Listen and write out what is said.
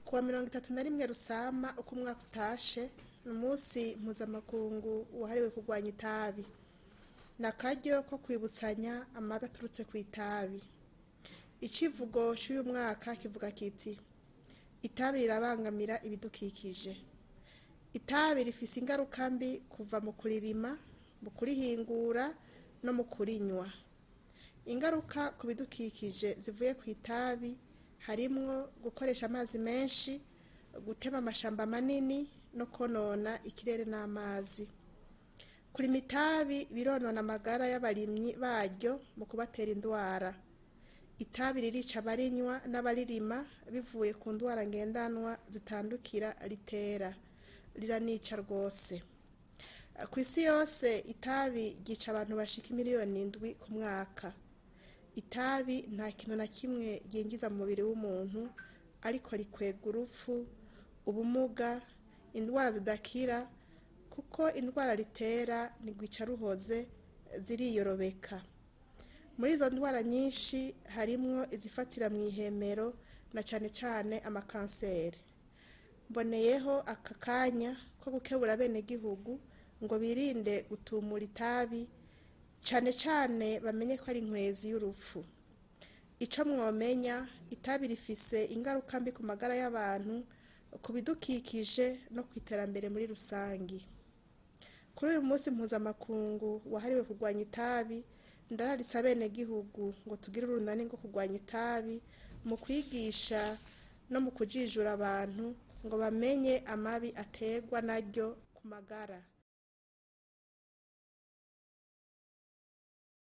Kuwa 31 Rusama uko umwaka utashe, ni umunsi mpuzamakungu wahariwe kurwanya itabi. Ni akaryo ko kwibutsanya amabi aturutse ku itabi. Icivugo cy'uyu mwaka kivuga kiti: "Itabi rirabangamira ibidukikije." Itabi rifise ingaruka mbi kuva mu kuririma, mu kurihingura no mu kurinywa. Ingaruka ku bidukikije zivuye ku itabi harimwo gukoresha amazi menshi, gutema amashamba manini no konona ikirere n'amazi. Kurima itabi bironona amagara y'abarimyi baryo mu kubatera indwara. Itabi ririca abarinywa n'abaririma bivuye ku ndwara ngendanwa zitandukira ritera, riranica rwose. Ku isi yose itabi ryica abantu bashika 7 miliyoni ku mwaka. Itabi nta kintu na kimwe ryinjiza mu mubiri w'umuntu, ariko rikwega urupfu, ubumuga, indwara zidakira, kuko indwara ritera ntigwica ruhoze, ziriyorobeka. Muri izo ndwara nyinshi harimwo izifatira mu ihemero na cane cane amakanseri. Mboneyeho aka kanya ko gukebura abenegihugu ngo birinde gutumura itabi, cane cane bamenye ko ari inkwezi y'urupfu. Ico mwomenya, itabi rifise ingaruka mbi ku magara y'abantu, ku bidukikije no ku iterambere muri rusangi. Kuri uyu munsi mpuzamakungu wahariwe kurwanya itabi, ndararitse abenegihugu ngo tugire urunani rwo kurwanya itabi mu kwigisha no mu kujijura abantu ngo bamenye amabi aterwa naryo ku magara.